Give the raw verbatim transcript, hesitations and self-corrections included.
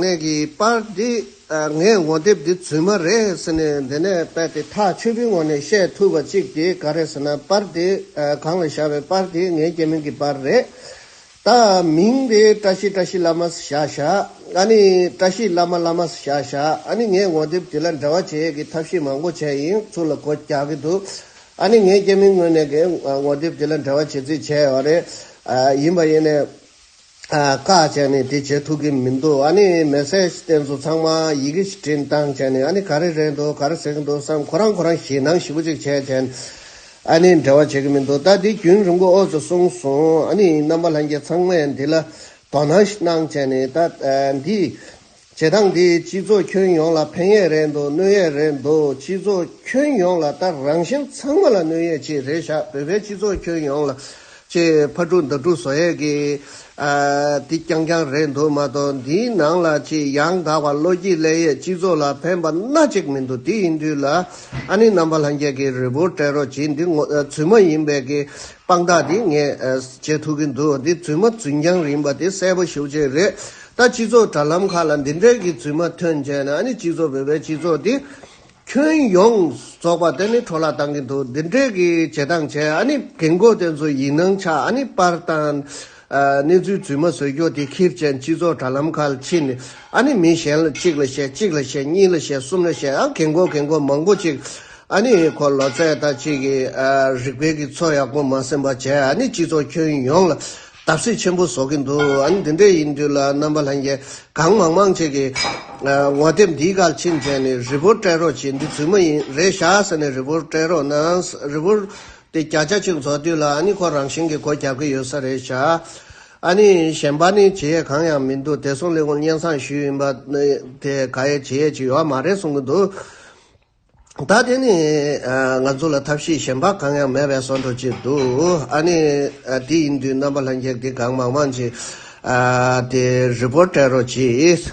ནས་ཀྱི་པར་འདི་ངས་ངོ་དེབ་འདི་རྫུན་མ་རེད་ཟེར་ནས་འདི་ནས་དཔེ་དེ་ཐག་ཆོད་པོའི་ངོ་ནས་བཤད་ཐུབ་པ་གཅིག་དེ་ག་རེ་ཟེར་ན། པར་དེ་གང་ལ་བཞག་པའི་པར་དེ་ངའི་སྐྱེ་དམན་གྱི་པར་རེད། ད་མིང་དེ་བཀྲ་ཤིས་བཀྲ་ཤིས་བླ་མ་བཞག་བཞག་ཨ་ནི་བཀྲ་ཤིས་བླ་མ་བླ་མ་བཞག་བཞག་ཨ་ནི་ངས་ངོ་དེབ་དེ་ལ་འབྲེལ་བ་བྱེད་ཡས་ཀྱི་ཐབས་ཤེས་མང་པོ་བྱས་ཡིན། ཚུར་ལ་སྒོ་རྒྱག་གི་འདུག་ཨ་ནི་ངས་སྐྱེ་དམན་ངོས་ནས་ཀྱི་ངོ་དེབ་དེ་ལ་འབྲེལ་བ་བྱེད་རྩིས་བྱས་ཡོད་རེད། ཡིན་པ་ཡིན་ནས། བཀག་བྱས་ནས་དེ་བྱེད་ཐུབ་ཀྱི་མི་འདུག་ཨ་ནི་མེ་སེ་ཇི་དེ་ཚོ་ཚང་མ་ཡི་གེ་ཞིག་བྲིས་བཏང་བྱས་ནས། ཨ་ནི་ག་རེ་རེད་འདུག་ག་རེ་ཟེར་གྱི་འདུག་བསམ། ཁོ་རང་ཁོ་རང་ཞེད་སྣང་ཞེ་པོ་ཅིག་བྱས་བྱས་ནས། ཨ་ནི་འབྲེལ་བ་བྱེད་ཀྱི་མི་འདུག་ད་འདི་རྒྱུན་རིང་པོ་ཨོ་ཙམ་གསུངས་སོང་། ཨ་ནི་རྣམ་པ་ལྷན་རྒྱས་ཚང་མས་འདི་ལ་དོ་སྣང་ཞིག་གནང་བྱས་ནས། ད་འདི་བྱེད་སྟངས་འདི་སྤྱི་ཚོགས་ཁྱོན་ཡོངས་ལ་ཕན་ཡས་རེད་འདུག་གནོད་ཡས་རེད་འདུག་སྤྱི་ཚོགས་ཁྱོན་ཡོངས་ལ། ད་རང་བཞིན་ཚང་མ་ལ་གནོད་ཡས་ཅིག་རེད་ཤག་བོད་པའི་སྤྱི་ཚོགས་ཁྱོན་ཡོངས་ལ་ཅེས་ཕར་སྒྲུག་མདའ་སྒྲུག་བཟོ་ཡས་ཀྱི་ཨ་འདི་རྐྱང་རྐྱང་རེད་འདུག་མ་གཏོགས། འདིའི་ནང་ལ་ཅིག་ཡང་དག་པ་བློ་སྐྱེད་སླེབས་ཡས་སྤྱི་ཚོགས་ལ་ཕན་པ་སྣ་གཅིག་མི་འདུག་དེ་ཡིན་དུས་ལ་ཨ་ནི་རྣམ་པ་ལྷན་རྒྱས་ཀྱིས་རི་པོར་ཊི་སྤྲད་རོགས་གྱིས། འདི་ངོ་རྫུན་མ་ཡིན་པའི་གི་དཔང་རྟགས་འདི་ངས་ཨ་བྱེད་ཐུབ་ཀྱི་འདུག་འདི་རྫུན་མ་རྫུན་རྐྱང་ཡིན་པ་དེ་གསལ་པོ་ཞེ་པོ་ཅིག་རེད། ད་སྤྱི་ཚོགས་དྲ་ལམ་ཁག་ལ་འདི་འདྲའི་གི་རྫུན་མ་ཐོན་བྱས་ན། ཨ་ནི་སྤྱི་ཚོགས་བོད་པའི་སྤྱི་ཚོགས་འདི་ཁྱོན་ཡོངས་རྫོགས་པ་དེ་ནི་འཕྲོ་བརླག་བཏང་གི་འདུག་འདི་འདྲའི་གི་བྱེད་སྟངས་བྱས། ཨ་ནི་རྒན་གོག་དེ་ཚོ་ཡིག་ནང་ཆགས། ཨ་ནི་པར་བཏང་། ཨ་གནས་ཚུལ་རྫུན་མ་བཟོ་རྒྱུ་དེ་ཁྱེར་བྱས་སྤྱི་ཚོགས་དྲ་ལམ་ཁག་ལ་ཕྱིན་ནས། ཨ་ནི་མི་གཞན་ལ་གཅིག་ལ་བཤད། གཅིག་ལ་བཤད། གཉིས་ལ་བཤད། གསུམ་ལ་བཤད། ཨ་རྒན་གོག་རྒན་གོག་མང་པོ་ཅིག་ཨ་ནི་ཁོ་ལོ་ཚད་དང་གཅིག་གི་ཨ་རིག་པའི་གི་ཚོ་ཡག་པོ་མ་ཟིན་པ་བྱས། ཨ་ནི་སྤྱི་ཚོགས་ཁྱོན་ཡོངས་ལ་བརྡབ་གསིག་ཆེན་པོ་བཟོ་གི་འདུག་ཨ་ནི་འདི་འདྲ་ཡིན་དུས་ལ་རྣམ་པ་ལྷན་རྒྱས་གང་མང་མང་ཅིག་གིས་ཨ་ངོ་དེབ་འདིའི་སྒང་ཕྱིན་བྱས་ནས་རི་པོར་ཊི་སྤྲད་རོགས་གྱིས། འདི་རྫུན་མ་ཡིན་རེད་ཤག་ཟེར་ནས་རི་པོར་ཊི་སྤྲད་རོགས་གནང་། རི་པོར་ཊི་དེ་བརྒྱ་ཆ་གཅིག་བཟོ་དུས་ལ་ཨ་ནི་ཁོ་རང་བཞིན་གྱིས་སྒོ་རྒྱག་གི་ཡོད་ས་རེད་ཤག་ཨ་ནི་གཞན་པ་ནི་བྱེད་ཡས་གང་ཡང་མི་འདུག་བདེ་སྲུང་ལས་ཁུངས་སྙན་སེང་ཞུས་ཡིན་པ་དེ་ག་ཡེ་བྱེད་ཡས་ཅིག་ཡོད་མ་རེད་གསུང་གི་འདུག་ད་དེ་ནི་ཨ་ང་ཚོ་ལ་ཐབས་ཤེས་གཞན་པ་གང་ཡང་མེད་པའི་བཟོ་འདྲ་ཅིག་འདུག་ཨ་ནི་ཨ་དེ་ཡིན་དུས་རྣམ་པ་ལྷན་རྒྱས་འདི་གང་མང་མང་ཅིག་ཨ་དེ་རི་པོར་ཊི་སྤྲད་རོགས་གྱིས།